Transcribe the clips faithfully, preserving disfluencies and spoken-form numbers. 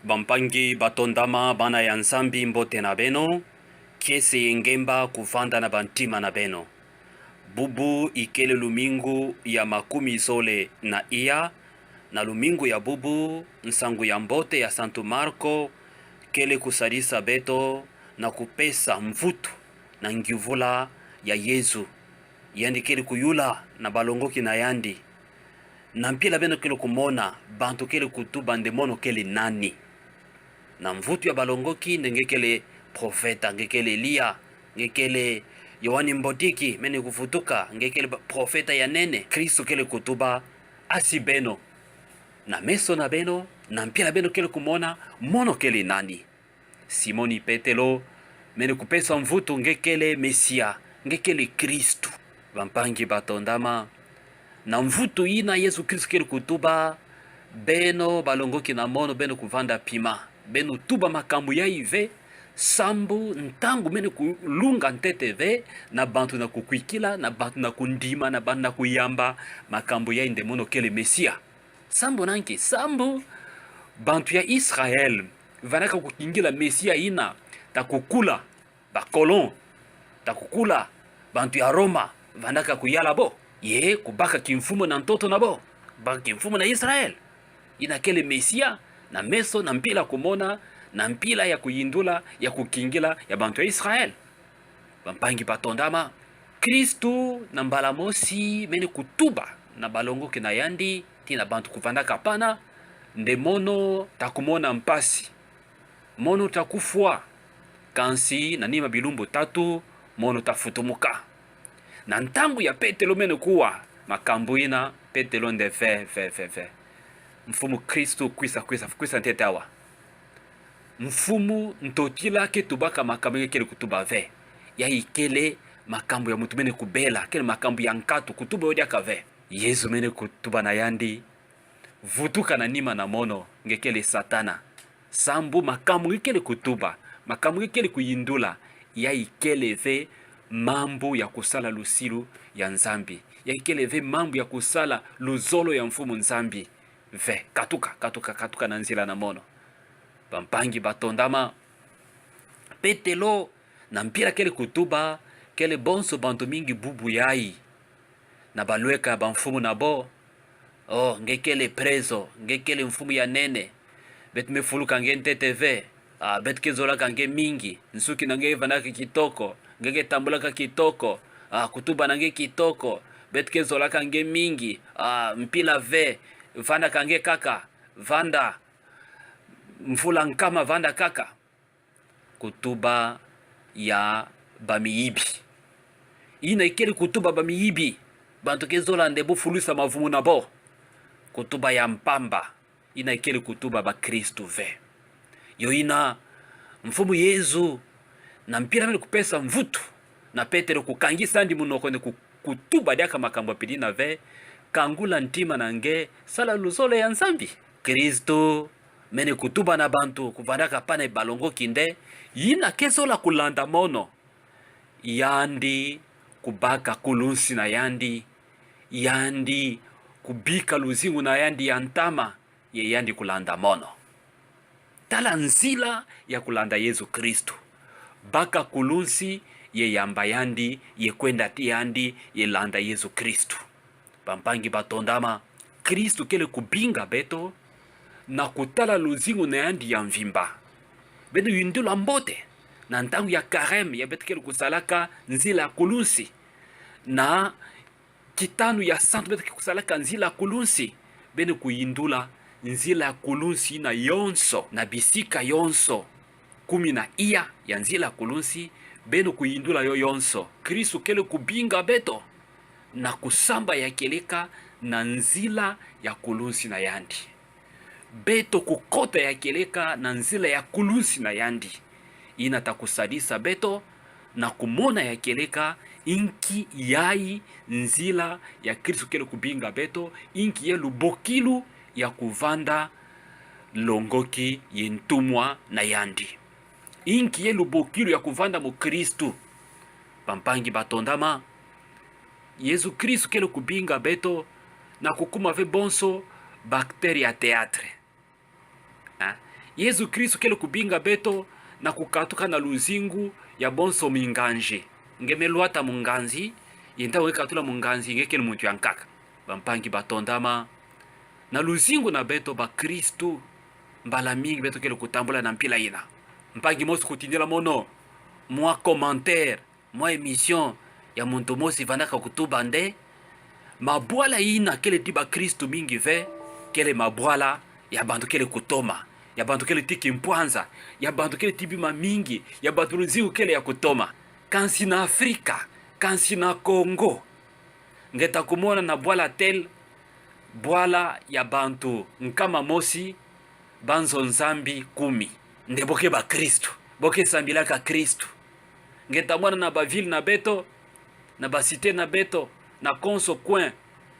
Bampangi batondama, bana ya Nzambi, mbote na beno, kiese ye ngemba kuvanda na bantima na beno. Bubu ikele lumingu ya makumi zole na iya, na lumingu ya bubu, nsangu ya mbote ya Santu Marko kele kusadisa beto na kupesa mvutu na ngiuvula ya Yezu. Yandi kele kuyula na balongoki na yandi: Na mpila beno kele kumona, bantu kele kutuba nde mono kele nani? Na mvutu ya balongoki nde nge kele profeta, nge kele Eliya, nge kele Yoane Mbotiki, mene kuvutuka, nge kele ba-, profeta ya nene. Kristu kele kutuba: Asi beno, na meso na beno, na mpila beno kele kumona, mono kele nani? Simoni Petelo mene kupesa mvutu: Nge kele Mesia, nge kele Kristu. Bampangi batondama, na mvutu ina Yezu Kristu kele kutuba: Beno balongoki na mono, beno kuvanda pima, beno tuba makambu yayi ve, sambu ntangu mene kulunga ntete ve, na bantu na kukwikila, na bantu na kundima, na bantu na kuyamba makambu yayi nde mono kele Mesia. Sambu na nki? Sambu bantu ya Israel vandaka kukingila Mesia ina ta kukula ba colon, ta kukula bantu ya Roma vandaka kuyala bo, ye kubaka kimfumu na ntoto na bo, kubaka kimfumu na Israel. Ina kele Mesia na meso, na mpila kumona, na mpila ya kuyindula, ya kukingila ya bantu ya Israel. Bampangi batondama, Kristu na mbala mosi mene kutuba na balongoki na yandi, tii na bantu kuvandaka pana: Nde mono ta kumona mpasi, mono ta kufwa, kansi na nima bilumbu tatu mono ta futumuka. Na ntangu ya Petelo mene kuwa makambu ina, Petelo nde ve, ve, ve, ve. Mfumu Kristu, kwisa, kwisa, kwisa ntete awa. Mfumu, ntotila ketubaka makambu nge kele kutuba ve. Yayi kele makambu ya muntu mene kubela, kele makambu ya nkatu, kutuba yo diaka ve. Yezu mene kutuba na yandi: Vutuka na nima na mono, nge kele Satana. Sambu makambu nge kele kutuba, makambu nge kele kuyindula, yayi kele ve mambu ya kusala lusilu ya Nzambi. Yayi kele ve mambu ya kusala luzolo ya Mfumu Nzambi. Ve, katuka, katuka, katuka na nzila na mono. Bampangi batondama, Petelo, na mpila kele kutuba, kele bonso bantu mingi bubu yayi na balweka ya bamfumu na bo: Oh, nge kele prezo, nge kele mfumu ya nene. Beto me fuluka nge ntete ve. Ah, beto ke zolaka nge mingi. Nsuki na nge vandaka kitoko, nge ke tambulaka kitoko. Ah, kutuba na nge kitoko. Beto ke zolaka nge mingi. Ah, mpila ve. Vandaka nge kaka. Vanda. Mvula nkama, vanda kaka. Kutuba ya bamiyibi. Ina ikele kutuba bamiyibi, bantu ke zola nde bo fulusa mavumu na bo. Kutuba ya mpamba. Ina ikele kutuba bakristu ve. Yo ina Mfumu Yezu, na mpila mene kupesa mvutu na Petelo, kukangisa yandi munoko nde ku-, kutuba diaka makambu ya pili ina ve: Kangula ntima na nge, sala luzolo ya Nzambi. Kristu mene kutuba na bantu kuvandaka pana ye balongoki nde: Ina ke zola kulanda mono, yandi kubaka kulunsi na yandi, yandi kubika luzingu na yandi ya ntama, ye yandi kulanda mono. Tala nzila ya kulanda Yezu Kristu. Baka kulunsi, ye yamba yandi, ye kwenda tii yandi, ye landa Yezu Kristu. Bampangi batondama, Kristu kele kubinga beto na kutala luzingu na yandi ya mvimba. Beto yindula mbote na ntangu ya Kareme, ya beto kele kusalaka nzila ya kulunsi. Na kitanu ya santu, beto kele kusalaka nzila ya kulunsi. Beno kuyindula nzila ya kulunsi ina yonso, na bisika yonso kumi na iya ya nzila ya kulunsi, beno kuyindula yo yonso. Kristu kele kubinga beto na kusamba ya kieleka na nzila ya kulunsi na yandi. Beto kukota ya kieleka na nzila ya kulunsi na yandi. Ina ta kusadisa beto na kumona ya kieleka inki yayi nzila ya Kristu kele kubinga beto, inki yayi lubokilu ya kuvanda longoki ye ntumwa na yandi. Inki yayi lubokilu ya kuvanda mukristu. Bampangi batondama, Yezu Kristu kele kubinga beto na kukuma ve bonso ba acteur ya théâtre. Ah, Yezu Kristu kele kubinga beto na kukatuka na luzingu ya bonso minganzi. Nge me lwata munganzi, ye ntangu nge katula munganzi, nge kele muntu ya nkaka. Bampangi batondama, na luzingu na beto bakristu, mbala mingi beto kele kutambula na mpila ina. Mpangi mosi kutindila mono mwa commentaire, mwa émission ya muntu mosi vandaka kutuba nde, mabwala ina kele ti bakristu mingi ve, kele mabwala ya bantu kele kutoma, ya bantu kele ti kimpwanza, ya bantu kele ti bima mingi, ya bantu luzingu kele ya kutoma. Kansi na Afrika, kansi na Congo, nge ta kumona na bwala tel, bwala ya bantu nkama mosi, banzo nzambi kumi. Nde bo ke bakristu, bo ke sambilaka Kristu. Nge ta mona na bavile na beto, na bacité na beto, na konso coin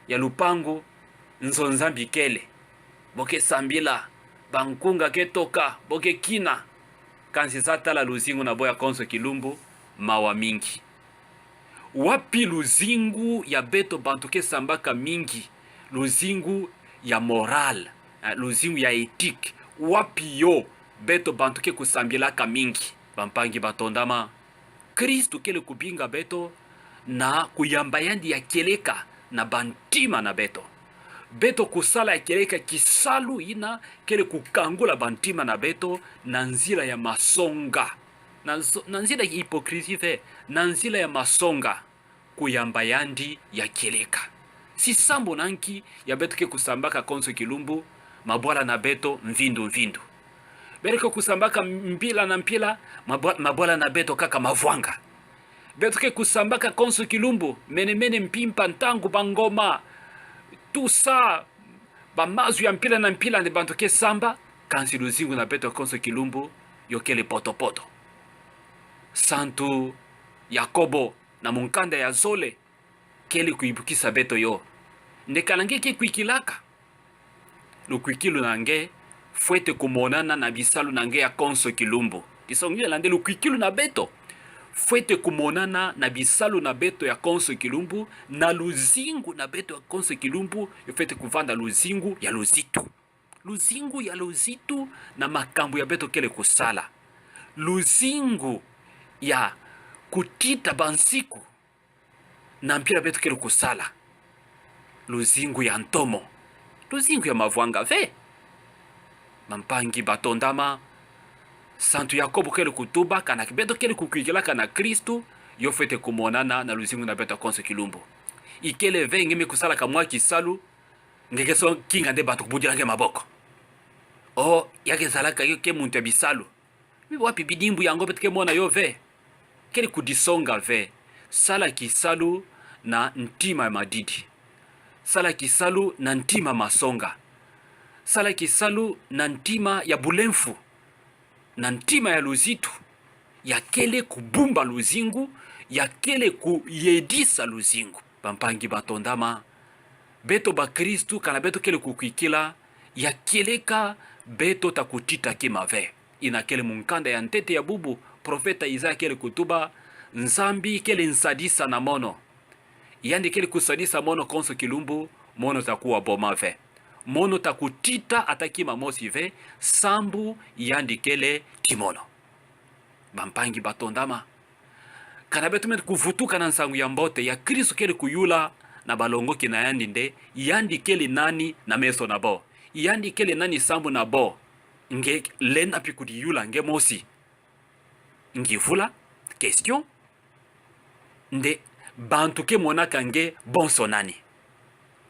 ya lupangu, nzo nzambi kele. Bo ke sambila, bankunga ke toka, bo ke kina. Kansi za tala luzingu na bo ya konso kilumbu, mawa mingi. Wapi luzingu ya beto bantu ke sambaka mingi? Luzingu ya moral, eh, luzingu ya éthique. Wapi yo beto bantu ke kusambilaka mingi? Bampangi batondama, Kristu kele kubinga beto na kuyamba yandi ya kieleka na bantima na beto. Beto kusala ya kieleka kisalu ina kele kukangula bantima na beto na nzila ya masonga. Na nzo-, na nzila ya hypocrisie ve, na nzila ya masonga, kuyamba yandi ya kieleka. Si sambu na nki ya beto ke kusambaka konso kilumbu, mabwala na beto mvindu mvindu. Beto ke kusambaka mpila na mpila, mabwa-, mabwala na beto kaka mavwanga. Beto ke kusambaka konso kilumbu, mene mene, mpimpa, ntangu, bangoma, tusa, bamazu ya mpila na mpila nde bantu ke samba, kansi luzingu na beto konso kilumbu, yo kele poto poto. Santu Yakobo, na mukanda ya zole, kele kuyibukisa beto yo nde kana nge ke kwikilaka, lukwikilu na nge fwete kumonana na bisalu na nge ya konso kilumbu. Disongila nde lukwikilu na beto fwete kumonana na bisalu na beto ya konso kilumbu, na luzingu na beto ya konso kilumbu, yo fwete kuvanda luzingu ya luzitu. Luzingu ya luzitu na makambu ya beto kele kusala. Luzingu ya kutita bansiku na mpila beto kele kusala. Luzingu ya ntomo. Luzingu ya mavwanga ve. Bampangi batondama, Santu Yakobo kele kutuba, kana beto kele kukwikilaka na Kristu, yo fwete kumonana na luzingu na beto ya konso kilumbu. Ikele ve nge me kusalaka mwa kisalu, nge ke so kinga nde bantu kubudila nge maboko. O, ya ke zalaka yo ke muntu ya bisalu. Mi wapi bidimbu yango beto ke mona yo ve? Kele kudisonga ve. Sala kisalu na ntima ya madidi. Sala kisalu na ntima masonga. Sala kisalu na ntima ya bulemfu, na ntima ya luzitu, ya kele kubumba luzingu, ya kele kuyedisa luzingu. Bampangi batondama, beto bakristu, kana beto kele kukwikila ya kieleka, beto ta kutita kima ve. Ina kele mukanda ya ntete ya bubu, profeta Isaya kele kutuba, Nzambi kele nsadisa na mono. Yandi kele kusadisa mono konso kilumbu, mono ta kuwa boma ve. Mono ta kutita ata kima mosi ve, sambu yandi kele ti mono. Bampangi batondama, kana beto me kuvutuka na nsangu ya mbote ya Kristu kele kuyula na balongoki na yandi nde, yandi kele nani na meso na bo? Yandi kele nani sambu na bo? Nge lenda mpi kudiyula nge mosi. Ngi vula, question. Nde bantu ke monaka nge bonso nani?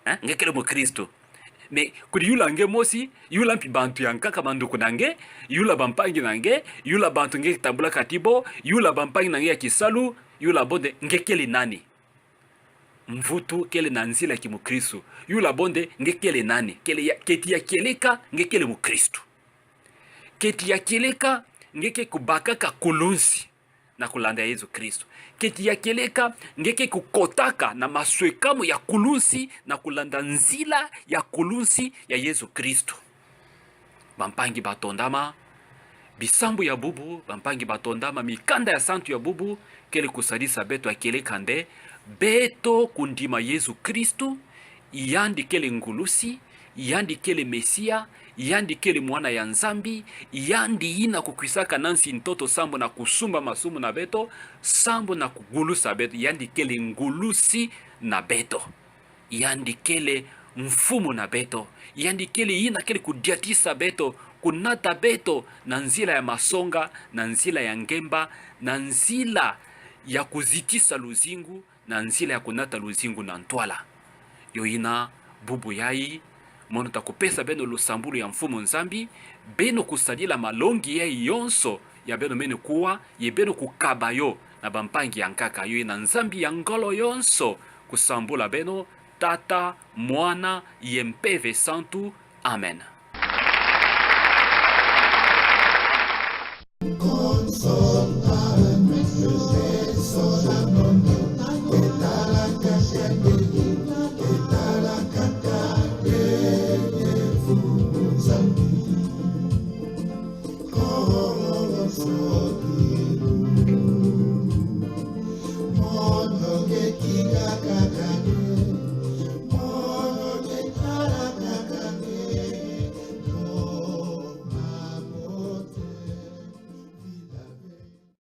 Eh? Nge kele mukristu. Mais kudiyula nge mosi, yula mpi bantu ya nkaka, banduku na nge, yula bampangi na nge, yula bantu nge tambulaka ti bo, yula bampangi na nge ya kisalu, yula bo nde nge kele nani? Mvutu kele na nzila ya kimukristu. Yula bo nde nge kele nani? Kele ya, keti ya kieleka, nge kele mukristu. Keti ya kieleka, nge ke kubakaka kulunsi na kulanda Yezu Kristu. Keti ya kieleka, nge ke kukotaka na maswekamu ya kulunsi na kulanda nzila ya kulunsi ya Yezu Kristu. Bampangi batondama, bisambu ya bubu, bampangi batondama, mikanda ya santu ya bubu kele kusadisa beto ya kieleka nde, beto kundima Yezu Kristu, yandi kele ngulusi, Yandi kele Mesia, yandi kele Mwana ya Nzambi, yandi yina kukwisaka na nsi ntoto sambu na kusumba masumu na beto, sambu na kugulusa beto, yandi kele ngulusi na beto. Yandi kele mfumu na beto. Yandi kele yina kele kudiatisa beto, kunata beto na nzila ya masonga, na nzila ya ngemba, na nzila ya kuzitisa luzingu, na nzila ya kunata luzingu na ntwala. Yo yina bubu yayi, mono ta kupesa beno lusambulu ya Mfumu Nzambi, beno kusadila malongi yayi yonso ya beno mene kuwa, ye beno kukaba yo na bampangi ya nkaka. Yo yina Nzambi ya ngolo yonso kusambula beno, Tata, Mwana, ye Mpeve Santu. Amen.